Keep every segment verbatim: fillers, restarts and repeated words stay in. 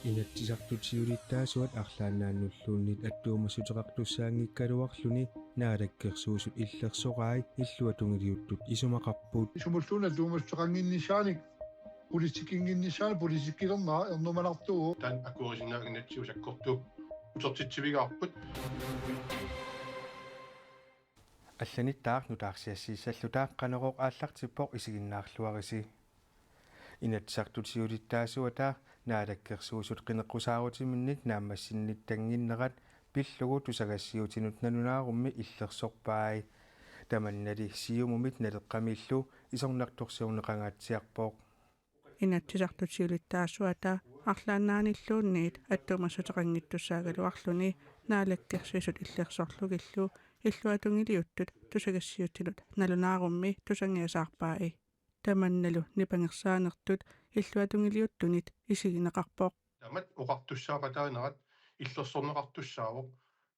Inatsisartut siulittaasuat arlaannaannulluunniit attuumassuteqartussaanngikkaluarluni Naalakkersuisut illersorai illuatungiliuttut isumaqarput. Sumulluunniit attuumassuteqannginnissaanik politikkinnginnissaanik politikkilerneq ernumanartuuvoq. Taanna akuerisinnaaginnatsigu sakkortuuvoq, utertitsivigaarput. Allanittaaq nutaarsiassiissalluta Qanorooq aallartippoq, isiginnaarluarisi. Inatsisartut siulittaasuata Naalakkersuisut qineqqusaarutiminnik naammassinnittanngikkaat pillugu tusagassiuutinut nalunaarummi illersorpai. Tamannali Siumumit Naleqqamillu isornartorsiorneqangaatsiarpoq. Inatsisartut siulittaasuata arlaannaannilluunniit attuumassuteqanngittussaagaluarluni Naalakkersuisut illersorlugillu illuatungiliuttut tusagassiuutinut nalunaarummi tusangiasaarpai. Tamannalu nipangersaanertut illuatungiliuttunit isigineqarpoq. Taamatut oqartussaaqataanerat illersorneqartussaavoq.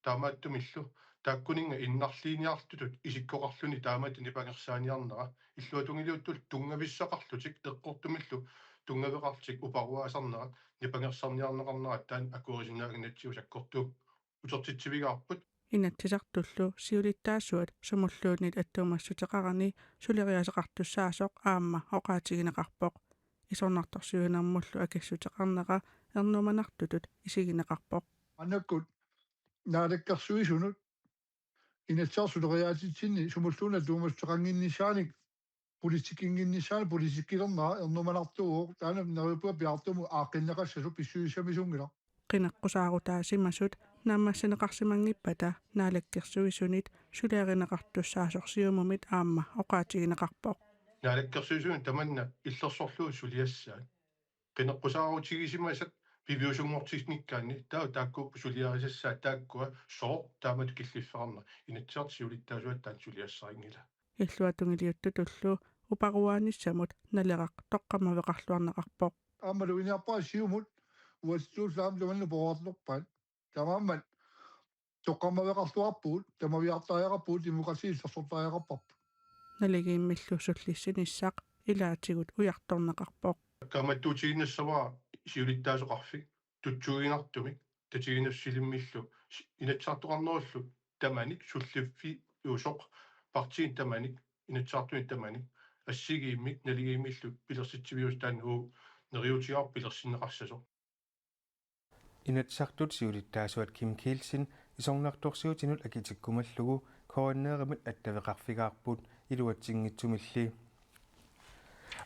Taamaattumillu taakkuninnga innarliiniartutut isikkoqarluni taamatut nipangersaaniarnera, illuatungiliuttullu tunngavissaqarlutik eqqortumillu tunngaveqarlutik uparuaasarnerat nipangersarniarneqarnerat taanna akuerisinnaaginnatsigu sakkortuuvoq, utertitsivigaarput. Inatsisartullu siulittaasuat sumulluunniit attuumassuteqarani suleriaaseqartussaasoq aamma oqaatigineqarpoq. Isornartorsiuinermullu akissuteqarnera ernumanartutut isigineqarpoq. Maannakkut Naalakkersuisunut Inatsisartut suleriaatitsinni sumulluunniit attuumassuteqannginnissaanik politikkinnginnissaanik politikkilerneq ernumanartuuvoq, taanna neriuppunga piaartumut aaqqinneqassasoq, pissusissamisunngilaq. Qineqqusaarutaasimasut naammassineqarsimanngippata Naalakkersuisunit suliarineqartussaasoq Siumumit aamma oqaatigineqarpoq. Naalakkersuisunut tamanna illersorlugu suliassaat. Qineqqusaarutigisimasat piviusunngortinnikkaanni taava taakkuupput suliarisassaat, taakkua sooq taamatut killiffeqarneq. Inatsisartut siulittaasuata taanna suliassarinngilaa. Illuatungiliuttutullu uparuaanissamut Naleraq toqqammaveqarluarneqarpoq. Aammalu inerpaat Siumut uatsittuullaam tamanna poorartorpaat. Taamaammat toqqammaveqarluarpugut, tamaviaartariaqarpugut, demokrati illersortariaqarparput. Naligiimmillu sullissinissaq ilaatigut ujartorneqarpoq. Kaammattuutiginnassavara siulittaasoqarfik tutsuiginartumik, tatiginnassalimmillu Inatsisartoqarnerullu tamanik sulliffiusoq, partiinit tamanik, Inatsisartunit tamanik, assigiimmik naligiimmillu pilersitsiviusoq taanna uagut neriuutigaarput pilersinneqassasoq. Inatsisartut siulittaasuat Kim Kielsen isornartorsiuutinut akitikkumallugu K N R-imit attaveqarfigaarput iluatsinngitsumilli.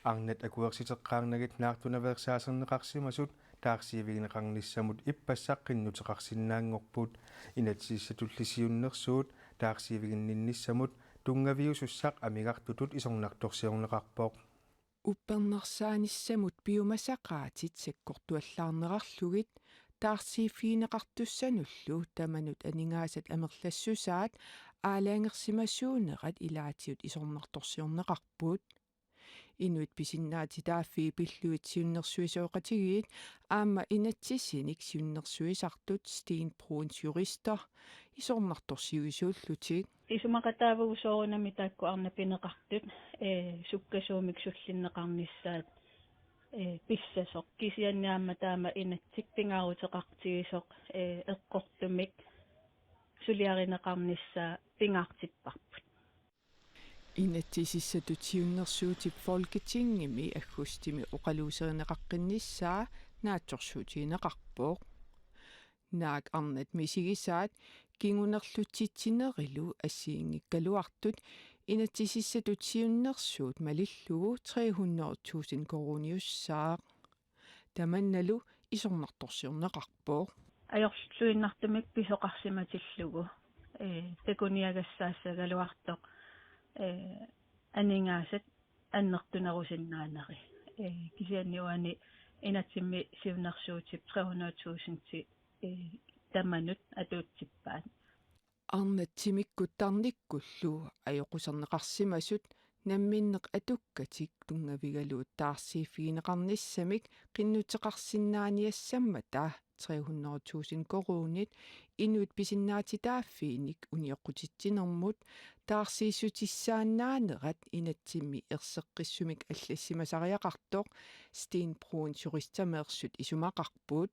Arnat akuersiteqqaarnagit naartunaveersaaserneqarsimasut taarsiivigineqarnissamut ippassaq qinnuteqarsinnaanngorput. Inatsisissatulli siunnersuut taarsiiviginninnissamut tunngaviusussaq amigartutut isornartorsiorneqarpoq. Uppernarsaanissamut piumasaqaatit sakkortuallaarnerarlugit taarsiiffigineqartussanullu tamanut aningaasat amerlassusaat aalajangersimasuunerat ilaatigut isornartorsiorneqarput. Inuit pisinnaatitaaffii pillugit siunnersuisoqatigiit aamma inatsisinik siunnersuisartut Sten Bruuns Jurister isornartorsiuisuullutik. Isumaqataavugut soorunami taakku arnat pineqartut, ee, sukkasuumik sullinneqarnissaat, ee, pissasoq. Kisianni aamma taama inatsit pingaaruteqartigisoq, ee, eqqortumik suliarineqarnissaa pingaartipparput. Inatsisissatut siunnersuutip Folketingimi aggustimi oqaluuserineqaqqinnissaa naatsorsuutigineqarpoq. Naak arnat misigisaat kingunerlutsitsinerilu assigiinngikkaluartut inatsisissatut siunnersuut malillugu tre hundrede tusind koruuniussaaq. Tamannalu isornartorsiorneqarpoq. Ajorluinnartumik pisoqarsimatillugu, ee, takuniagassaassagaluartoq, ee, aningaasat annertunerusinnaaneri. Ee, kisianni uani inatsimmi siunnersuutip tre hundrede tusindi, ee, tamanut atuutsippaat. Arnat timikkut tarnikkullu ajoquserneqarsimasut namminneq atukkatik tunngavigalugu taarsiiffigineqarnissamik qinnuteqarsinnaaniassammata tre hundrede tusind koruunit inuit pisinnaatitaaffiinik unioqqutitsinermut taarsiissutissaannaanerat inatsimmi erseqqissumik allassimasariaqartoq Sten Bruuns Juristameersut isumaqarput.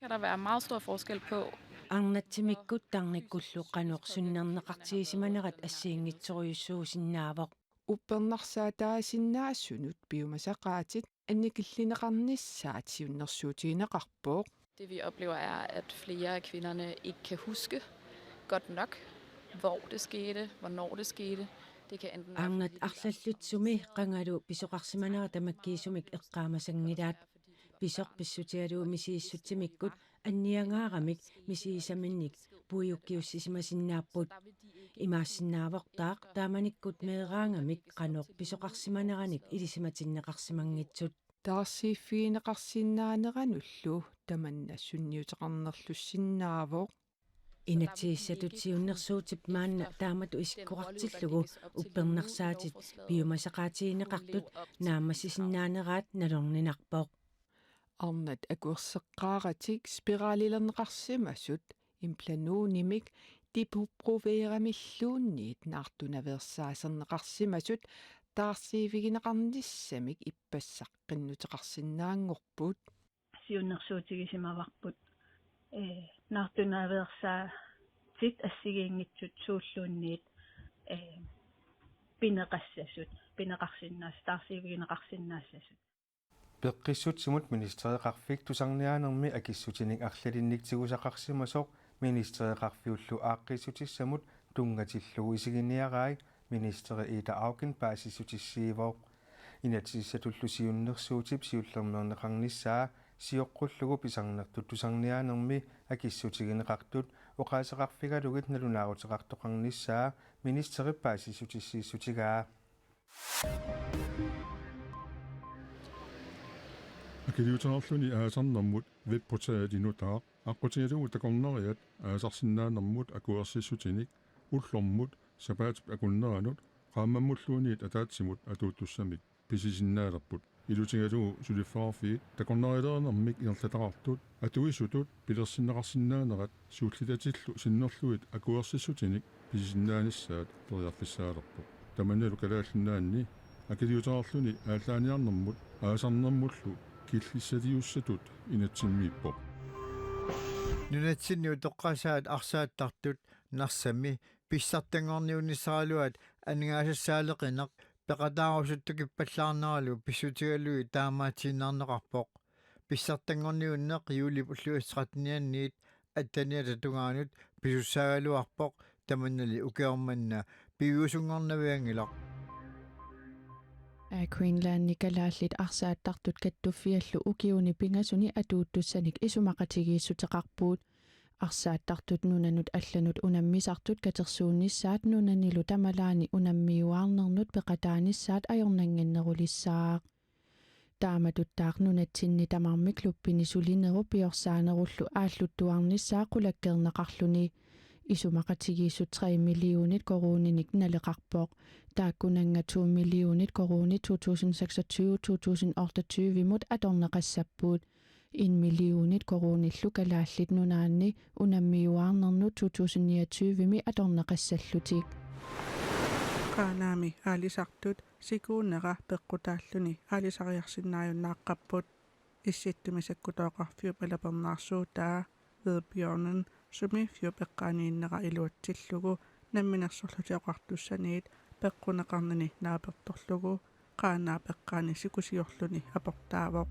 Kan der være meget stor forskel på. Arnatsimikkut tarnikkullu qanoq sunnerneqartigisimanerat assigiinngitsorujussuusinnaavoq. Uppernarsaataasinnaasunut piumasaqaatit annikillineqarnissaat siunnersuutigineqarpoq. Det vi oplever er, at flere af kvinderne ikke kan huske godt nok, hvor det skete, hvornår det skete. Det kan enten være, Arnat fordi de er arlallit sumi qangalu pisoqarsimanera tamakkiisumik eqqaamasanngilaat. Pisoq pissutigalugu misigissutsimikkut anniangaaramik misigisaminnik puiukkiussisimasinnaavoq. Imaassinnaavoq taava taamanikkut meeraangamik qanoq pisoqarsimaneranik ilisimatinneqarsimanngitsut. Taarsiiffigineqarsinnaaneranullu tamanna sunniuteqarnerlussinnaavoq. Inatsisissatut siunnersuutip maanna taamatut isikkoqartillugu uppernarsaatit piumasaqaatigineqartut naammassisinnaaneraat nalorninarpoq. Arnat akuerseqqaaratik spiralilerneqarsimasut implantonimik depoproveramilluunniit naartunaveersaaserneqarsimasut taarsiiffigineqarnissamik ippassaq qinnuteqarsinnaanngorput. Siunnersuutigisimavarput, ee, naartunaveersaatit assigiinngitsut suulluunniit, ee, pineqassasut, pineqarsinnaas-, taarsiiffigineqarsinnaassasut. Peqqissutsimut ministereqarfik tusarniaanermi akissutinik arlalinnik tigusaqarsimasoq ministereqarfiullu aaqqiissutissamut tunngatillugu isiginiarai ministeri Ida Auken paasissutissiivoq. Inatsisissatullu siunnersuutip siullermeerneqarnissaa sioqqullugu pisarnertut tusarniaanermi akissutigineqartut oqaaseqarfigalugit nalunaaruteqartoqarnissaa ministerip paasissutissiissutigaa. Akiliuteqarluni aasarnermut webportali nutaaq aqqutigalugu takornariat aasarsinnaanermut akuersissutinik ullormut sapaatip akunneranut qaammammulluunniit ataatsimut atuuttussamik pisisinnaalerput. Ilutigalugu suliffeqarfiit takornarialerinermik ingerlataqartut atuisutut pilersinneqarsinnaanerat siullitatillu sinnerlugit akuersissutinik pisisinnaanissaat periarfissaalerpoq. Tamannalu Kalaallit Nunaanni akiliuteqarluni aallaaniarnermut aasarnermullu killissaliussatut inatsimmiippoq. Nunatsinni utoqqasaat arsaattartut Narsami pissartanngorniunissaraluat aningaasassaaleqineq peqataarusuttukippallaarneralu pissutigalugit taamaatiinnarneqarpoq. Pissartanngorniunneq juulip ulluisa trettenianniit atteniata tungaanut pisussaagaluarpoq, tamannali ukioq manna piviusunngornavianngilaq. Air Greenlandi kalaallit arsaattartut kattuffiallu ukiuni pingasuni atuuttussanik isumaqatigiissuteqarpugut. Arsaattartut nunanut allanut unammisartut katersuunnissaat nunanilu tamalaani unammiuaarnernut peqataanissaat ajornannginnerulissaaq. Taamatuttaaq nunatsinni tamarmi klubbini sulinerup piorsaanerullu aalluttuarnissaa qulakkeerneqarluni. Isumaqatigiissut tre millionit koruuninik naleqarpoq. Taakkunannga to millionit koruunit to tusind seksogtyve to tusind otteogtyve-mut atorneqassapput. En millionit koruunillu Kalaallit Nunaanni unammiuaarnernut to tusind niogtyve-mi atorneqassallutik. Qaanaami aalisartut sikuunera peqqutaalluni aalisariarsinnaajunnaaqqapput. Issittumi sakkutooqarfiup alapernaarsuutaa Hvidbjørnen sumiiffiup eqqaaniinnera iluatsillugu Namminersorlutik Oqartussaniit peqquneqarnini naapertorlugu Qaanaap eqqaani sikusiorluni aportaavoq.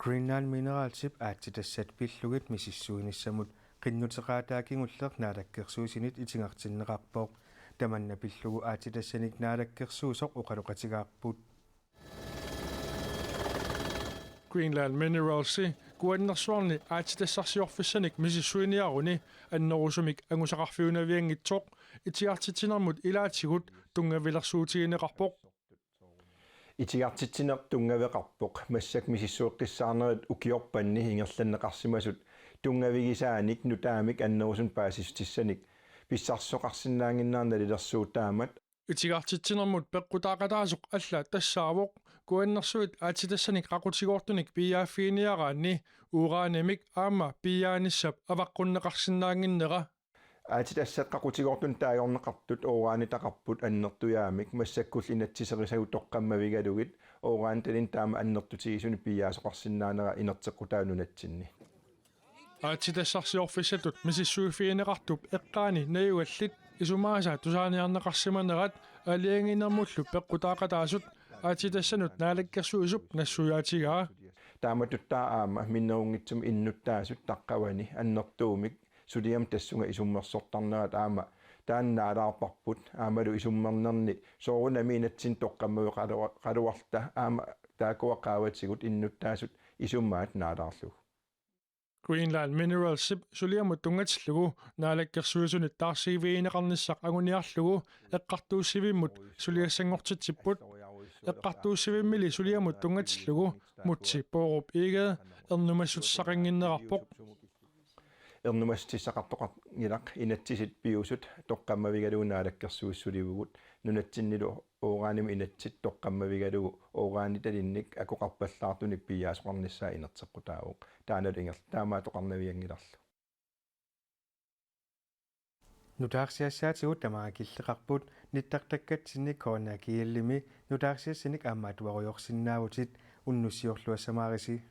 Greenland Mineralsip aatsitassat pillugit misissuinissamut qinnuteqaataa kingulleq naalakkersuisunit itigartinneqarpoq. Tamanna pillugu aatsitassanik naalakkersuisoq oqaloqatigaarput. Greenland Mineralsi Kuannersuarni aatsitassarsiorfissanik misissuiniaruni annerusumik angusaqarfiunavianngitsoq itigartitsinermut ilaatigut tunngavilersuutigineqarpoq. Itigartitsineq tunngaveqarpoq massakkut misissueqqissaarnerit ukiorpanni ingerlanneqarsimasut tunngavigisaanik nutaamik annerusumik paasissutissanik pissarsisoqarsinnaannginnerani nalilersuutaammat. Itigartitsinermut peqqutaaqataasoq alla tassaavoq Kuannersuit aatsitassanik qaqutigoortunik piiaaffiginiaraanni uranimik aamma piiaanissap avaqqunneqarsinnaannginnera. Aatsitassat qaqutigoortunik taagorneqartut uranitaqarput annertujaamik, massakkullu inatsiserisagut toqqammavigalugit uranitalinnut taama annertutigisunik piiaasoqarsinnaanera inerteqqutaavoq nunatsinni. Aatsitassarsiorfissatut misissuiffigineqartup eqqaani najugallit isumaasa tusaaniarneqarsimanerat aalajangiinermullu peqqutaaqataasut aatsitassanut naalakkersuisup nassuiaatigaa. Taamatut taava aamma minnerunngitsumik innuttaasut taqqavani annertuumik suliamut tassunga isummersortarnerat aamma taanna naalaarparput, aammalu isummernerni soorunami inatsinnut toqqammaveqaluarluta aamma taakkua qaavatigut innuttaasut isumaat naalaarlugu. Greenland Mineralsip suliamut tunngatillugu naalakkersuisunit taarsiivigineqarnissaq anguniarlugu eqqartuussivimmut suliassanngortitsipput. Eqqartuussivimmili suliamut tunngatillugu Múte Bourup Egede ernumassutissaqannginnerarpoq. Ernumassutissaqartoqanngilaq, inatsisit piusut toqqammavigalugu naalakkersuisut sulivugut, nunatsinnilu uranimut inatsit toqqammavigalugu uranitalinnik akoqarpallaartunik piiaasoqarnissaa inerteqqutaavoq. Taannalu ingerl-, taamaattoqarnavianngilarlu. Nutaarsiassaatigut tamaanga killeqarput nittartakkatsinni K N R G L-imi nutaarsiassanik aamma atuarujoorsinnaavutit, unnussiorluassamaarisi.